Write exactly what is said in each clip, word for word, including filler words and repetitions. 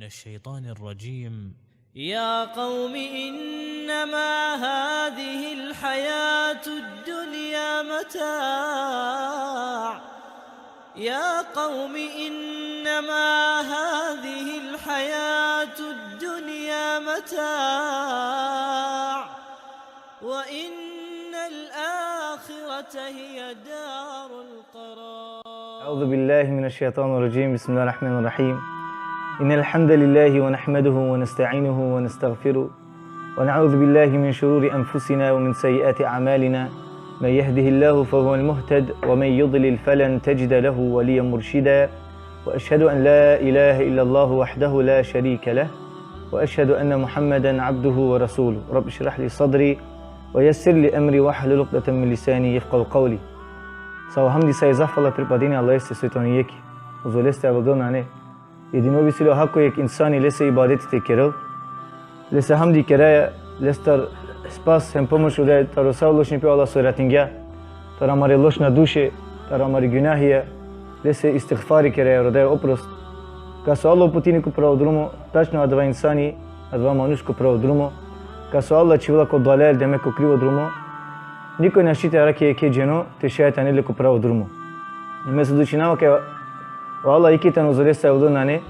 الشيطان الرجيم. يا قوم إنما هذه الحياة الدنيا متاع. يا قوم إنما هذه الحياة الدنيا متاع، وإن الآخرة هي دار القرار. أعوذ بالله من الشيطان الرجيم. بسم الله الرحمن الرحيم. إن الحمد لله ونحمده ونستعينه ونستغفره، ونعوذ بالله من شرور أنفسنا ومن سيئات أعمالنا. من يهده الله فهو المهتد، ومن يضلل فلن تجد له وليا مرشدا. وأشهد أن لا إله إلا الله وحده لا شريك له، وأشهد أن محمدا عبده ورسوله. رب اشرح لي صدري ويسر لي أمري واحلل عقدة من لساني يفقهوا قولي. Sa o hamdi, sa i zahvala pripadini Allahese, soj tano jekh. Uzo leste avdilo nane. Jedino ov isi le o hako jekh insani lese ibadeti te kerel. Lese hamdi keraja, lestar spas hem pomoć rodaja taro sa o lošnipe o Allah so ratingja, taro amare lošna duše, taro amare gunahija. Lese istigfari keraja, rodaja oprost. Kas o Allah uputini ko pravo drumo, tačno adava insani, adava manuš ko pravo drumo. Kas o Allah čhivela ko dalal, demek ko krivo drumo, nikoj našti te arakhi jekhe dženo te šaj te anel le ko pravo drumo. I me svedočinava kaj o Allah jekh tano, uzo leste avdilo nane,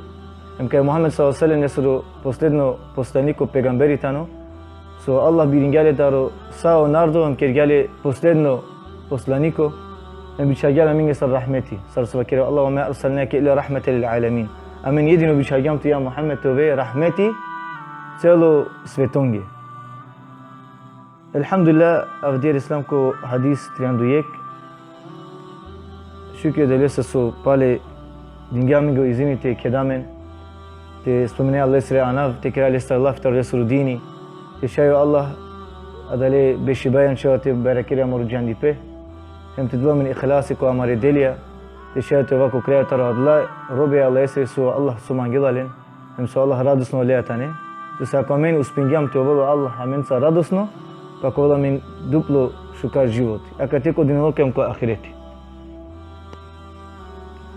hem kaj o Muhammed sallallahu alejhi ve sellem lesoro posledno poslaniko, pejgamberi tano, so o Allah biringja le taro sa o narodo hem kergja le posledno poslaniko, hem bičhalgja le amenge sar rahmeti, sar so vakeri o Allah: "Ve ma erselnake illa rahmeten lil alemin." Amen jedino bičhalgjam tut, ja Muhammed, te ove rahmeti celo svetonge. Elhamdulillah, avdive reslam ko hadis trianda u jekh. Šukri e Devlese so pale dingja amenge o izini te keda amen, te spomina e Allahesere anav, te kera lestar lafi taro lesoro dini, te šaj o Allah adale bešibaja inšallah te barakeri amaro džandipe, hem te del amen ihlasi ko amare delija, te šaj te ova ko kraj taro adala robe e Allahesere so o Allah so mangela len, hem so o Allah radosno oleja tane. Sose ako amen uspingjam te ovel o Allah amenca radosno, pa ka ovel amen duplo šukar život, akate ko dunjaluko hem ko ahireti.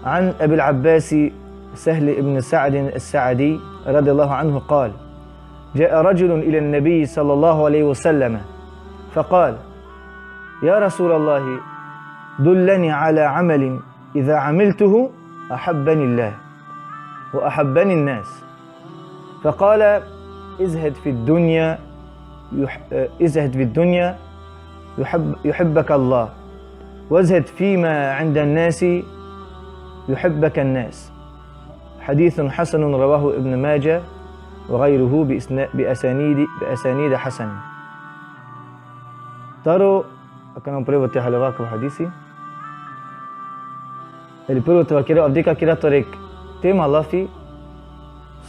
عن أبي العباس سهل بن سعد الساعدي رضي الله عنه قال: جاء رجل إلى النبي صلى الله عليه وسلم فقال: يا رسول الله، دلني على عمل إذا عملته أحبني الله وأحبني الناس. فقال: ازهد في الدنيا يح-، ازهد في الدنيا يحب-، يحبك الله، وازهد فيما عند الناس يحبك الناس. حديث حسن رواه ابن ماجه وغيره بإسنا-، بأسانيد، بأسانيد حسنة. Taro, akana prvo te haljova ko hadisi. Ili prvo te vakera, avdive ka kera taro jekh tema lafi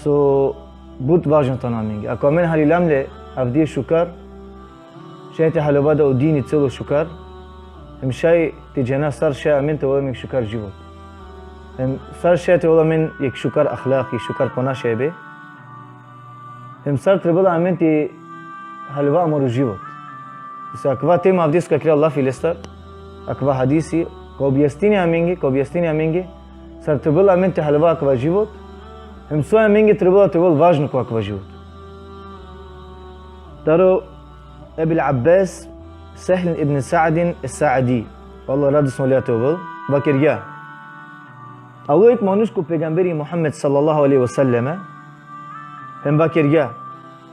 so but važno tano amenge. Ako amen haljilam le avdive šukar, šaj te haljova da o dini celo šukar, hem šaj te džana sar šaj amen te ovel amen jekh šukar život, hem sar šaj te ovel amen jekh šukar ahlak, jekh šukar ponašibe. Hem sar trebela amen te haljova amaro život. Sose akava tema avdive so ka kera lafi lestar, akava hadisi, ka objasnini amenge, ka objasnini amenge sar trebela amen te haljova akava život, hem so amenge trebela te ovel važno ko akava život. Taro Ebil Abbas Sehl ibn Sa'din es-Sa'di, o Allah radosno oleja te ovel, vakergja: Alo jekh manuš ko pejgamberi Muhammed sallallahu alejhi ve sellem, hem vakergja: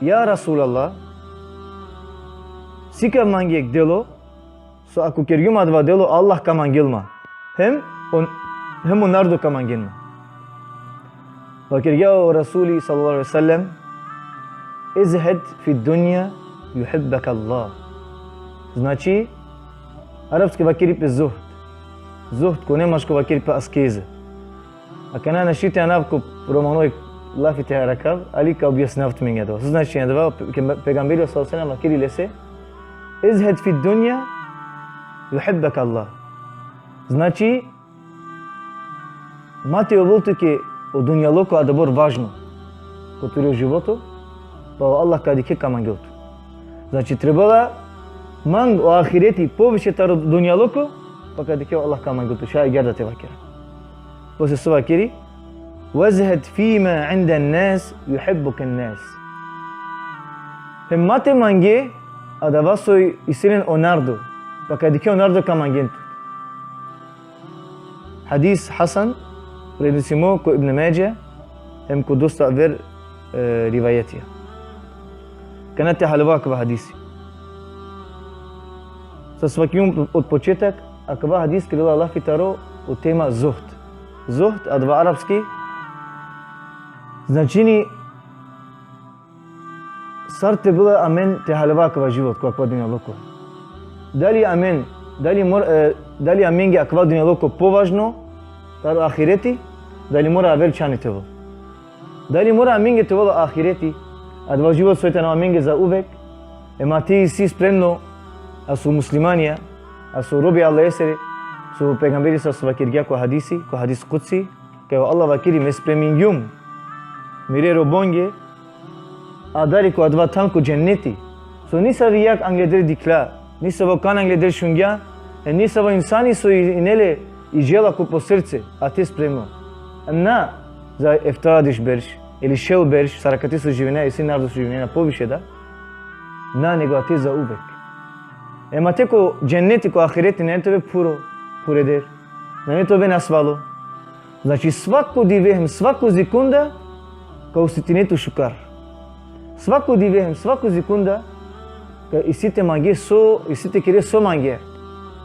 Ja Resulallah, sikav mange jekh delo, so ako kergjum adava delo, Allah ka mangel ma, hem o, hem o narodo ka mangen ma. Vakergja o Resuli sallallahu alejhi ve sellem: Izhed fi dunja juhibbekallah. Znači, arapski vakeri pe zuhd. Zuhd, ko nemačko vakeri pe askeze. Akana našti te anav ko romano jekh lafi te arakav, ali ka objasninav tumenge adava. So znači adava, pe-, pejgamberi sallallahu alejhi ve sellem vakeri lese: Izhed fi dunja juhibbekallah. Znači, ma te ovel tuke o dunjaluko adobor važno ko tiro životo, pa o Allah ka dikhe, ka mangel tut. Znači, trebela mang o ahireti poviše taro dunjaluko, pa ka dikhe o Allah, ka mangel tut. Šaj agjaar da te vakera. Posle so vakeri: وازهد فيما عند الناس يحبك الناس. Hem ma te mange adava so isi len o narodo, pa ka dikhe o narodo ka mangen tut. Hadis hasan, prenesimo ko Ibn Mađe, hem ko dosta aver, e, rivajetija. Kana te haljova akava hadisi. Sar so vakergjum od početak, akava hadis kerela lafi taro o tema zuhd. Zuhd, adava arapski, značini sar trebela amen te haljova akava život, ko akava dunjaluko. Dali amen, dali mor-, e, dali amenge akava dunjaluko považno taro ahireti, dali mora aver čhane te ovel. Dali mora amenge te ovel ahireti, adava život soj tano amenge zauvek, hem ma te isi spremno, a so muslimanja, a so robi Allahesere, so pejgamberi sa so vakergja ko hadisi, ko hadis kudsi, kaj o Allah vakeri: Me spremingjum mire robonge adari ko adava than ko dženneti, so nisavi jakh angleder dikhlja, nisavo kan angleder šungja, e nisavo insani so i-, ine le i džela ko po srce, ate spremno. Na za eftaradeš berš, ili šel berš, sar akate so živinena, isi narodo so živinena poviše da. Na, nego ate zauvek. Hem ate ko dženneti, ko ahireti, nane te ove phuro, phureder. Nane te ove nasvalo. Znači, svako dive hem svako sekunda ka osetine tu šukar. Svako dive hem svako sekunda ka isi te mange so, isi te kere so mange.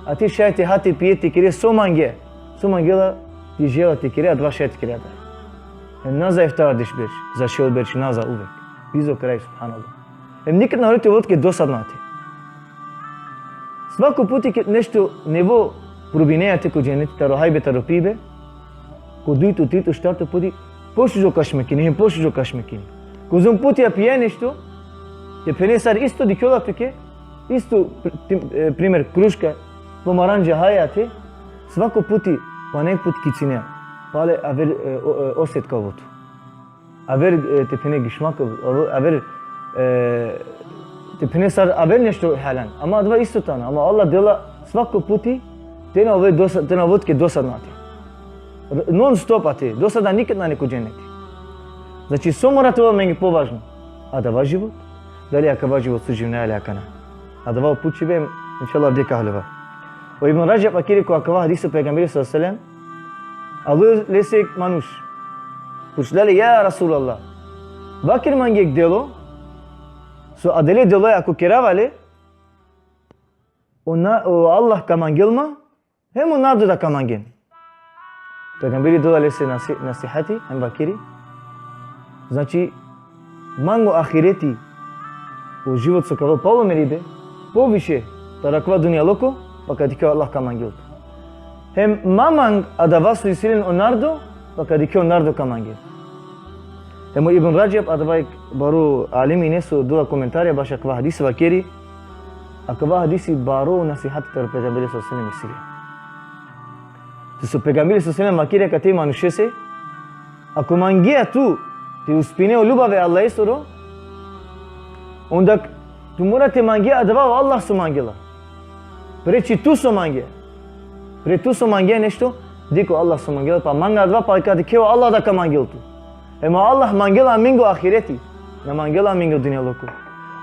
Ate šaj te ha, te pije, te kere so mange. So mangela, ti žela te kere, adava šaj te kere adava. Hem na za eftaradeš berš, za šel berš, na, zauvek. Bizo kraj, subhanallah. Hem nikad na mora te ovel tuke dosadno ate. Svako puti ked nešto nevo probine ate ko dženneti, taro hajbe, taro pibe, ko dujto, trito, štarto puti, pošužo ka šmekini, hem pošužo ka šmekini. Kozom puti a pije nešto, te phene sar isto dikhola tuke, isto pr-, tim-, e, primer, kruška, pomaranđa haja ate, svako puti, pana jek put kicine, pale aver, e, o-, e, oset ka ovel tu. Aver, e, te phene gešmak, aver, aver, e, te phene sar aver nešto halan. Ama adava isto tano. Ama Allah dela svako puti te na ove dosa-, te na ovel tuke dosadno ate. R-, non stop ate. Dosadno nikad nane ko dženneti. Znači, so mora te ovel amenge považno? Adava život. Dali akava život so živinaja ili akana. Adava o pučibe, inšallah, avdive ka haljova. O Ibn Redžeb vakeri ko akava hadisi o pejgamberi sallallahu alejhi ve sellem, alo lese jek manuš. Pučlja le: Ja Resulallah, vaker mange jek delo, so adale deloja ako kerava le, o na-, o Allah ka mangel ma, hem o narodo da ka mangen. Pejgamberi dela lese nasi-, nasihati, hem vakeri: Znači, mang o ahireti, o život so ka ovel palo meribe, poviše taro akava dunjaluko, pa ka dikhe o Allah ka mangel tu. Hem ma mang adava so isi len o narodo, pa ka dikhe o narodo ka mangen. Hem o Ibn Redžeb, adava jek baro alimi ine so dela komentarija bašo akava hadisi, vakeri: Akava hadisi baro nasihati taro pejgamberi sallallahu alejhi ve sellem isi le. Sose o pejgamberi sallallahu alejhi ve sellem vakeri akate manušese: Ako mangea tu te uspine o ljubav e Allahesoro, onda tu mora te mangea adava o Allah so mangela. Pre či tu so mangea. Pre tu so mangea nešto, dikh o Allah so mangela, pa mang adava, pa ka dikhe o Allah da ka mangel tu. Hem o Allah mangela amenge o ahireti, na mangela amenge o dunjaluko.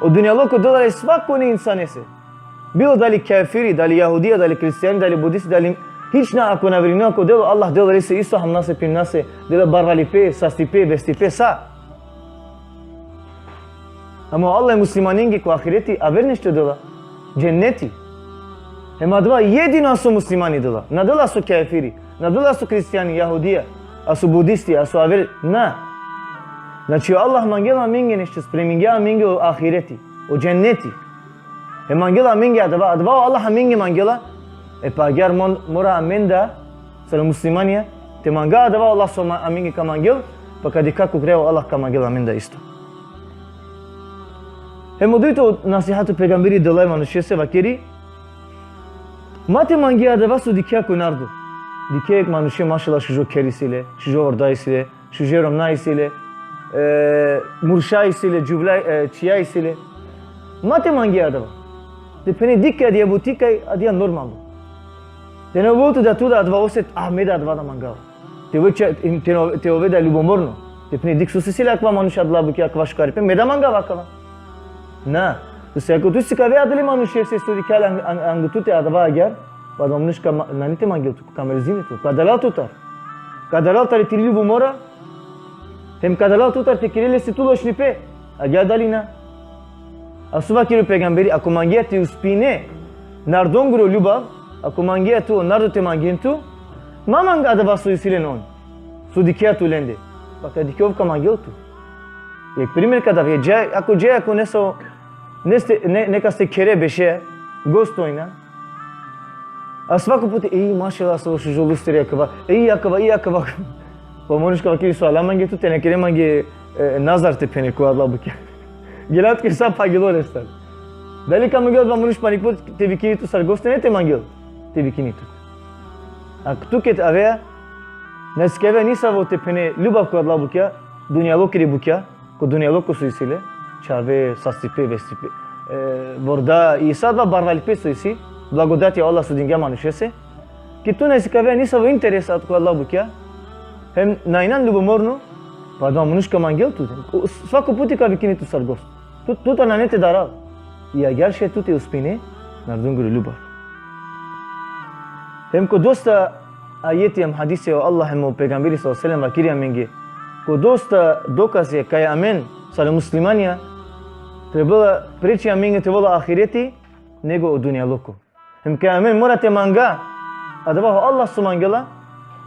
O dunjaluko dela le svakone insanese. Bilo dali kafiri, dali jahudija, dali hristijani, dali budisti, dali hič na, ako na verujnela ko delo, Allah dela lese isto hamnase, pimnase, dela barvalipe, sastipe, vestipe, sa. Ama o Allah e muslimanenge ko ahireti aver nešto dela. Dženneti. Hem adava jedino aso muslimani dela. Na dela aso kafiri, na dela aso hristijani, jahudija, aso budisti, aso aver, na. Znači, o Allah mangela amenge nešto, spremingja amenge o ahireti, o dženneti. Hem mangela amenge adava, adava o Allah amenge mangela, e pa agjaar mon-, mora amen da, sar muslimanja, te manga adava o Allah so ma-, amenge ka mangel, pa ka dikha ko kraj o Allah ka mangel amen da isto. Hem o dujto nasihati o pejgamberi dela e manušese, vakeri: Ma te mange adava so dikhea ko narodo. Dikhea jek manuše, mašallah, šužo kher isi le, šužo vorda isi le, šuže romnja isi le, e, murša isi le, džuvlja, e, čhija isi le. Ma te mange adava. Te phene dikh kaj adija buti kaj adija normalno. Te na ovel tu da tu da adava oset, a me da adava da mangava. Te ove, te, te, te ove da ljubomorno. Te phene dikh so si isi le akava manuš adala bukja, akava šukaripe, me da mangava akava. Na. Tu si, ako tu sikave adale manušese so dikhlja ang-, ang-, anglo tute adava agjaar, pa adava manuš ka ma-, nane te mangel tu, ka mrzini tu, ka daral tutar. Ka daral tari tiri ljubomora, hem ka daral tutar te kere lese tu lošnipe. Agjaar dali na? A so vakeri o pejgamberi, ako mangea te uspine narodongoro ljubav, ako mangea tu o narodo te mangen tu, ma mang adava so isi len on, so dikhea tu lende. Pa ka dikhe ov ka mangel tu. Jekh primer ka dav, e dža, ako dža, ako neso, neste, ne, nekaste khere beše, gostovina. A svako puti, ej, mašallah, so šužo lustri akava, ej, akava, ej, akava. Pa manuš ka vakeri so Allah mange tu, te na kere mange, e, nazar te phene ko adala bukja. Gela tuke sa phagilo lestar. Dali ka mangel adava manuš panik put te vikini tu sar gost, nane te mangel te vikini tu. A tuke te avea, na sikavea nisavo te phene ljubav ko adala bukja, dunjalukiri bukja, ko dunjaluko so isi le, čhave, sastipe, vestipe, e, vorda, i sa adava barvalipe so isi, blagodatija Allah so dingja manušese, ki tu na sikavea nisavo interes ko adala bukja, hem na inan ljubomorno, pa adava manuš ka mangel tu. O, svako puti ka vikini tu sar gost. Tu, tutar nane te daral. I agjaar šaj tu te uspine narodongoro ljubav. Hem ko dosta ajeti hem hadise o Allah hem o pejgamberi sallallahu alejhi ve sellem vakeri amenge. Ko dosta dokaze kaj amen, sar muslimanja, trebela preči amenge te ovel o ahireti, nego o dunjaluko. Hem kaj amen mora te manga adava o Allah so mangela,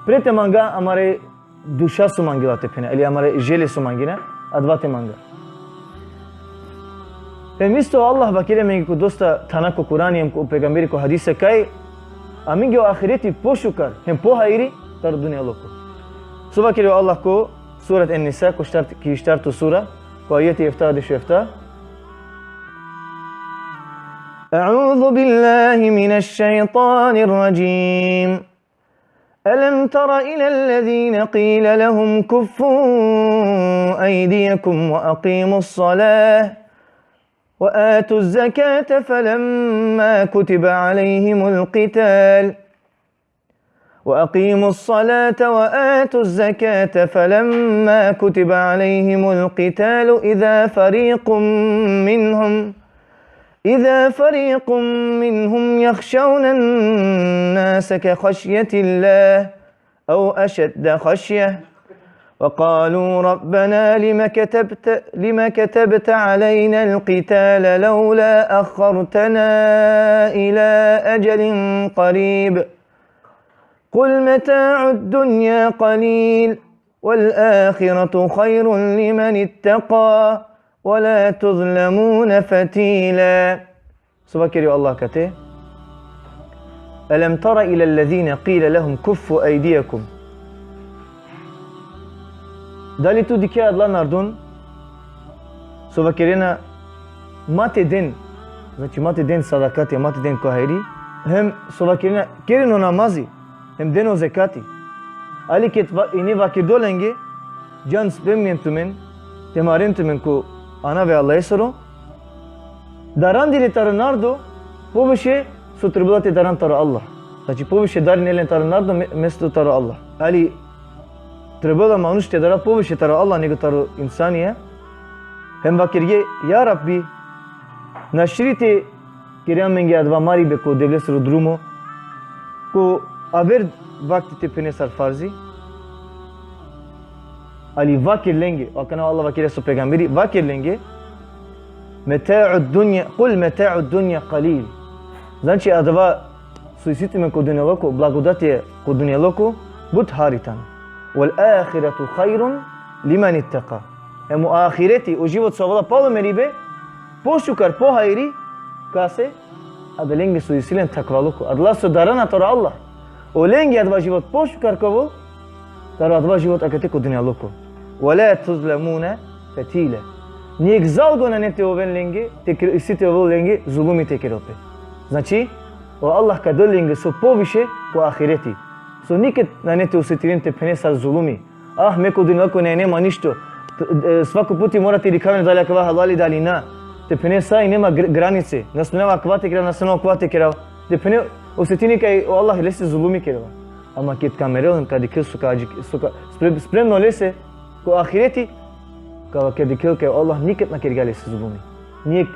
pre te manga amare duša so mangela te phene, ili amare želje so mangena, adava te manga. Hem isto Allah vakeri amenge ko dosta thana ko Kurani hem ko pejgamberi ko hadise kaj amenge o ahireti pošukar hem pohajri taro dunjaluko. So vakeri o Allah ko surat En-Nisa, ko štart-, ki štarto sura, ko ajeti efta, dešuefta. أعوذ بالله من الشيطان الرجيم. ألم تر إلى الذين قيل لهم كفوا أيديكم وأقيموا الصلاة وآتوا الزكاة فلما كتب عليهم القتال وأقيموا الصلاة وآتوا الزكاة فلما كتب عليهم القتال إذا فريق منهم إذا فريق منهم يخشون الناس كخشية الله أو أشد خشية وقالوا ربنا لم كتبت، لم كتبت علينا القتال لولا أخرتنا إلى أجل قريب قل متاع الدنيا قليل والآخرة خير لمن اتقى ولا تظلمون فتيلا. So vakeri o Allah kate: ألم تر إلى الذين قيل لهم كفوا أيديكم. Dali tu dikhe adala narodon so vakerena ma te den, znači ma te den sadakati, ma te den ko hajri, hem so vakerena keren o namazi, hem den o zekati. Ali ked va-, ine vakerdo lenge, džan spremni tumen te maren tumen ko anav e Allahesoro, darandile taro narodo poviše so trebela te daran taro Allah. Znači poviše darine len taro narodo me-, mesto taro Allah. Ali trebela manuš te daral poviše taro Allah nego taro insanie. Hem vakerge: Ja Rabbi, naširi te kere amenge adava maribe ko Devlesoro drumo, ko aver vakti te phene sar farzi. Ali vaker lenge, akana Allah vakerea so pejgamberi, vaker lenge: متاع الدنيا، قل متاع الدنيا قليل. Znači adava so isi tumen ko dunjaluko, blagodati ko dunjaluko, but hari tano. والآخرة خير لمن اتقى. Hem o ahireti, o život so avela palo meribe, pošukar, pohajri, kase, adalenge so isi len takvaluko, adala so darana taro Allah. Olenge adava život pošukar ka ovel taro adava život akate ko dunjaluko. ولا تظلمون فتيلا. Nijekh zalgo nane te oven lenge, te kre-, isi te ovel lenge zulumi te kerel pe. Znači, o Allah ka del lenge so poviše ko ahireti. So niked nane te osetinen te phene sar zulumi. Ah, me ko dunjaluko nane ma ništo. T-, e, svako puti mora te dikhaven dali akava halali, dali na. Te phene sa ine ma gr-, granice. Na smejnava akava te kerav, na smejnava akava te kerav. Te phene osetini kaj o Allah lese zulumi kerela. Ama ked ka merel hem ka dikhel so ka, so ka spre-, spremno lese ko ahireti, ka, ka dikhel kaj o Allah niked na kergja lese zulumi. Nijek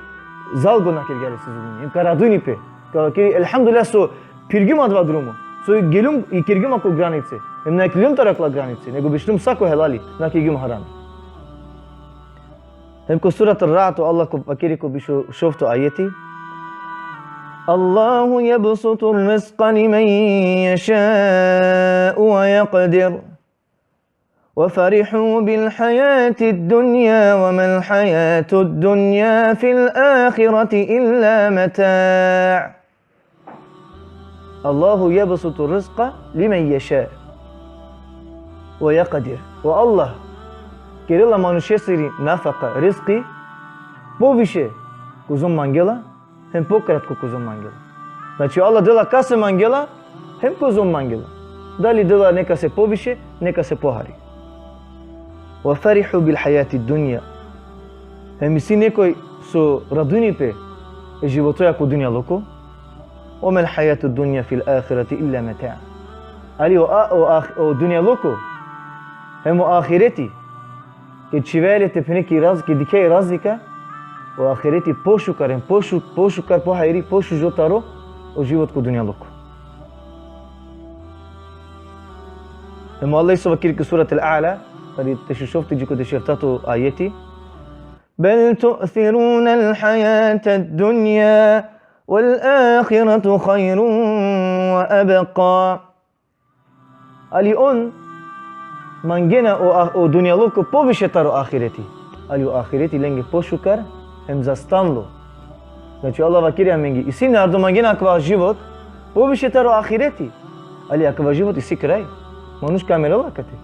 zalgo na kergja lese zulumi. Hem ka radujni pe. Ka vakeri, elhamdulillah so phirgjum adava drumo. So i geljum, i kergjum ako granice. Hem na iklum taro akala granice, nego bešljum sa ko helali, na kergjum harami. Hem ko surat Ar-Ra'd, o Allah ko vakeri ko bišušovto ajeti: الله يبسط الرزق لمن يشاء ويقدر وفرحوا بالحياة الدنيا وما الحياة الدنيا في الآخرة إلا متاع. الله يبسط الرزق لمن يشاء ويقدر. O Allah kerela manušesiri nafaka, rizki, poviše kozom mangela, hem pokratko kozom mangela. Znači, o Allah dela kase mangela, hem kozom mangela. Dali dela nekase poviše, nekase pohari. وفرحوا بالحياة الدنيا. Hem isi nekoj so radujni pe e životoja ko dunjaluko. وما الحياة الدنيا في الآخرة إلا متاع. Ali o, a, o, ah, o dunjaluko, hem o ahireti, ked čhivea le te phene ki raz-, ked dikhea i razlika, o ahireti pošukar, hem pošu-, pošukar, pohajri, pošužo taro o život ko dunjaluko. Hem o Allah so vakeri ki surat Al-A'la, tari te šušovto dži ko te šeftato ajeti: بل تؤثرون الحياة الدنيا والآخرة خير وأبقى. Ali on mangena o, a, o dunjaluko poviše taro ahireti. Ali o ahireti lenge pošukar, hem za stalno. Znači, Allah vakeri amenge, isi narodo mangena akava život poviše taro ahireti. Ali akava život isi kraj. Manuš ka merel akate.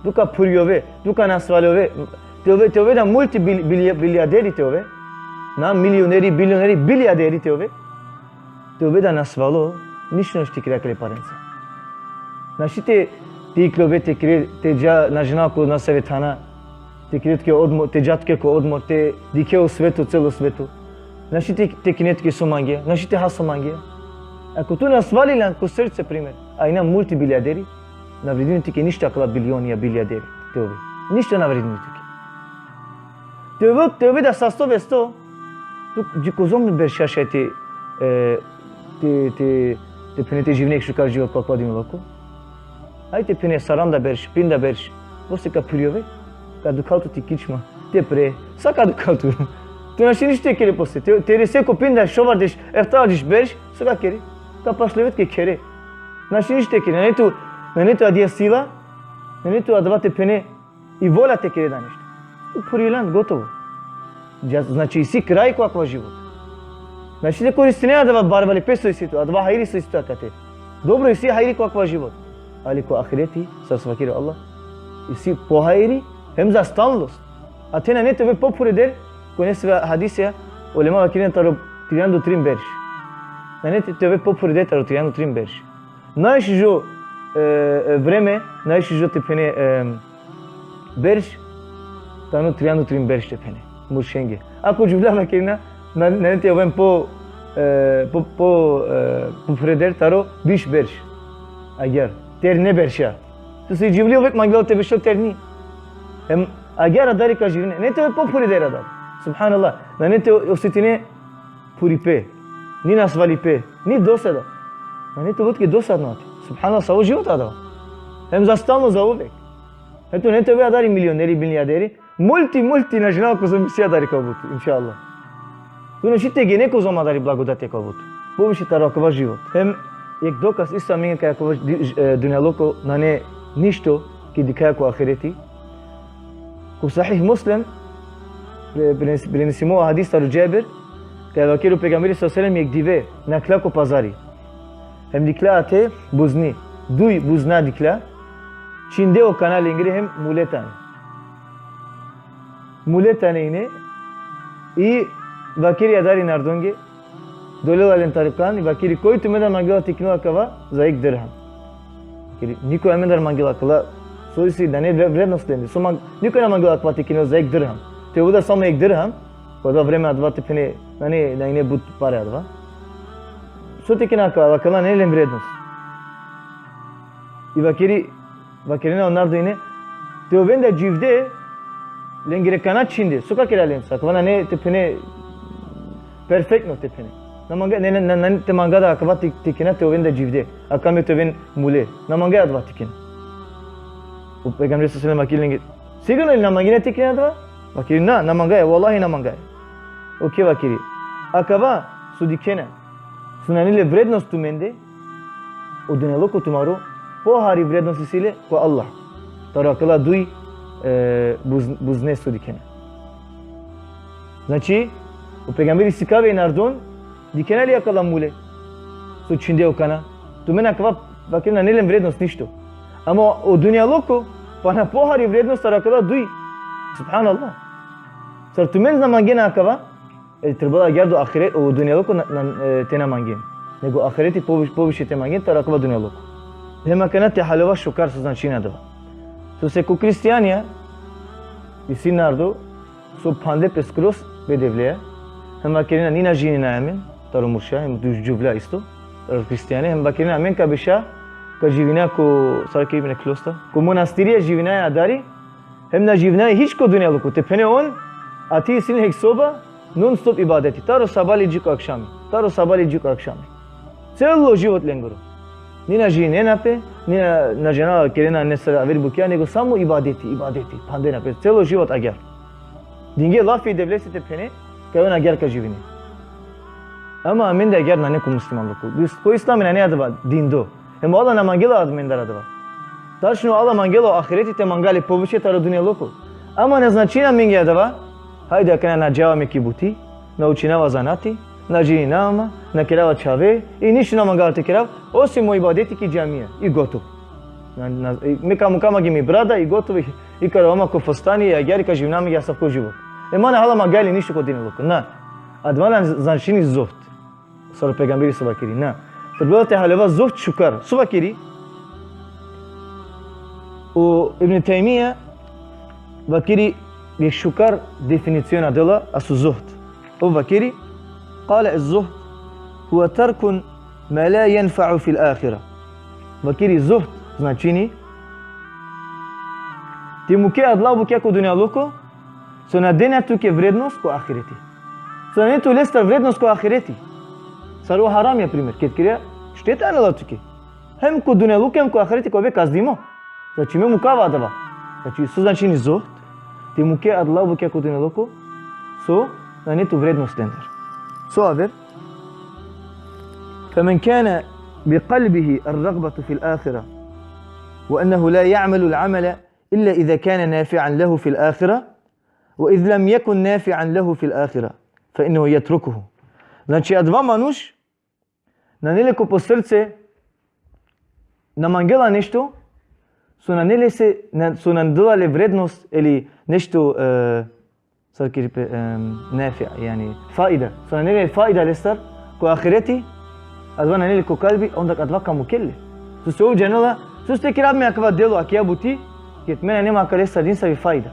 Tu ka phurjove, tu ka nasvalove, te ove, te ove da multi bil-, bil-, biljarderi te ove. Na milioneri, bilioneri, biljarderi te ove. Te ove da nasvalo, ništo našti kere akale parenca. Našti te, te iklove, te kere, te dža, na džanav ko nasave thana, te kere tuke odmor, te dža tuke ko odmor, te dikhe o sveto, celo sveto. Našti te, te kine tuke so mangea, našti te ha so mangea. Ako tu nasvalilan ko srce, primer, a ina multibiljarderi, na vredini tuke ništo akala bilionija, biljarderi te ove. Ništo na vredini tuke. Te ove, te ove da sasto vesto, tu dži kozom berša šaj te, e, te, te, te phene te živine jek šukar život ko akava dunjaluko. Aj te phene saranda berš, pinda berš, posle ka phurjove, ka dukhal tu ti kičma, te pre, sa ka dukhal tu. Tu našti ništo te kere posle, te, te rese ko pinda, šovardeš, eftavardeš berš, so ka kere, ka pašljove tuke khere. Našti ništo te kere, nane tu, nane tu adija sila, nane tu adava te phene i volja te kere da nešto. Tu phurilan, gotovo. Dža-, znači, isi kraj ko akava život. Znači, te koristine adava barvalipe so isi tu, adava hajri so isi tu akate. Dobro, isi hajri ko akava život. Ali ko ahireti, sar so vakeri o Allah, isi pohajri, hem za stalnost. A te nane te ove pophureder, ko nesave hadisija, ulema vakerena taro trianda u trin berš. Nane te, te ove pophureder taro trianda u trin berš. Najšužo, e, e, vreme, najšužo te phene, e, berš, tano trianda u trin berš te phene, muršenge. Ako džuvlja vakerena, na, nane te oven po, e, po, po, e, pophureder taro biš berš. Agjaar, terne berša. Tu si džuvli, uvek mangela te bešel terni. Hem agjaar adari ka živine. Nane te ove pophureder adar. Subhanallah. Nane te osetine phuripe, ni nasvalipe, ni dosada. Nane te ove tuke dosadno ate. Subhanallah, savo život adava. Hem za stalno, zauvek. Eto, nane te ove adari milioneri, biljarderi, multi, multi, na džanav kozom isi adari ka ovel tu, inšallah. Tu našti te gene kozom adari blagodatija ka ovel tu. Poviše taro akava život. Hem jek dokaz isto amenge kaj akava di-, e, dunjaluko nane ništo, ked dikhaja ko ahireti. Ko Sahih Muslim, pre-, prenes-, prenesimo hadis taro Džabir, kaj vakeri o pejgamberi sallallahu alejhi ve sellem jek dive nakhla ko pazari. Hem dikhlja ate buzni, duj buzna dikhlja, čhinde o kana lengere hem mule tane. Mule tane ine, i vakeri adari narodonge, dolela len taro kan, i vakeri: koj tumendar mangela te kinel akava za jek dirham? Vakeri: nikoj amendar mangela akala, so isi, nane vre-, vrednost lende. So mang-, nikoj na mangela akava te kinel za jek dirham. Te ovel da samo jek dirham, ko adava vreme adava te phene, nane, nane but pare adava. So te kine akava, akala nane len vrednost. I vakeri, vakerena o narodo ine, te oven da dživde, lengere kana čhinde. So ka kera lenca? Akava nane te phene perfektno te phene. Na manga, ne, ne, ne, ne, te manga da akava te, te kena te oven da dživde. Akava me te oven mule. Na manga adava te kena. O pejgamberi sallallahu alejhi ve sellem vakeri lenge: Sigurno li na mangena te kena adava? Vakeri: Na, na mangaja, vallahi na mangaja. Okej, vakeri. Akava so dikhena, so nane le vrednost tumende, o dunjaluko tumaro, pohari vrednost isi le ko Allah. Taro akala duj, e, buz-, buzne so dikhena. Znači, o pejgamberi sikavela e narodon, dikhena li akala mule so čhinde akana? Tumen akava, vakeri, nane len vrednost ništo. Ama o dunjaluko pana pohari vrednost taro akala duj. Subhanallah. Sar tumen na mangena akava, e, trebela agjaar o ahiret, o dunjaluko na, na, e, te na mangen. Nego ahireti poviše, poviše te mangen taro akava dunjaluko. Hem akana te haljova šukar so značini adava. Sose ko hristijanja, isi narodo, so phande pe skroz pe Devleja, hem vakerena: Ni na ženinaja amen, taro murša, hem duj džuvlja isto, taro hristijanja, hem vakerena: Amen ka beša, ka živina ko, sar keri pe, klostar, ko manastirija živinaja adari, hem na živinaja hič ko dunjaluko. Te phene on, ati isi len jekh soba, non stop ibadeti. Taro sabali dži ko akšami. Taro sabali dži ko akšami. Celo život lengoro. Ni na ženinena pe, ni na, na džanela kerena nesave aver bukja, nego samo ibadeti, ibadeti. Phandena pe. Celo život agjaar. Dinge lafi e Devlese te phene, kaj on agjaar ka živine. Ama amende agjaar nane ko muslimanluko. Ko islami nane adava dindo. Hem o Allah na mangela amendar adava. Tačno o Allah mangela o ahireti te manga le poviše taro dunjaluko. Ama na značini amenge adava, hajde akana na džava me ki buti, na učinava zanati, na ženinava ma, na kerava čhave, i ništo na mangava te kerav, osim o ibadeti ki džamija, i gotovo. Na, na, i, me ka mukav ma ki mi brada, i gotovo, i, i ka rova ma ko fustani, i agjaar ka živinav amenge asavko život. E ma na hala mangaja le ništo ko dunjaluko. Na. Adava na značini zuhd. Sar o pejgamberi so vakeri, na. Trebela te haljova zuhd šukar. So vakeri? O Ibn Tejmija vakeri jekh šukar definicion adala, aso zuhd. Ov vakeri: قال: الزهد هو ترك ما لا ينفع في الآخرة. Vakeri zuhd značini te muke adala bukja ko dunjaluko, so na dena tuke vrednost ko ahireti. So na dena tu lestar vrednost ko ahireti. Sar o haramija, primer, ked kere, šteta anela tuke. Hem ko dunjaluko, hem ko ahireti ka ove kaznimo. Znači, me mukava adava. Znači, so značini zuhd? Te muke adala bukja ko dunjaluko, so na dena tu vrednost lendar. So aver? فمن كان بقلبه الرغبة في الآخرة، وأنه لا يعمل العمل إلا إذا كان نافعا له في الآخرة، وإذ لم يكن نافعا له في الآخرة، فإنه يتركه. Znači, adava manuš, nane le ko po srce, na mangela nešto, so nane lese, na, so na dela le vrednost, ili nešto, e, sar keri pe, em, nafi, jani, faida. So nane le faida lestar ko ahireti, adava nane le ko kalbi, onda adava ka mukel le. Sose ov džanela, sose kerav me akava delo, akaja buti, ked me nane ma akale sar nisavi faida.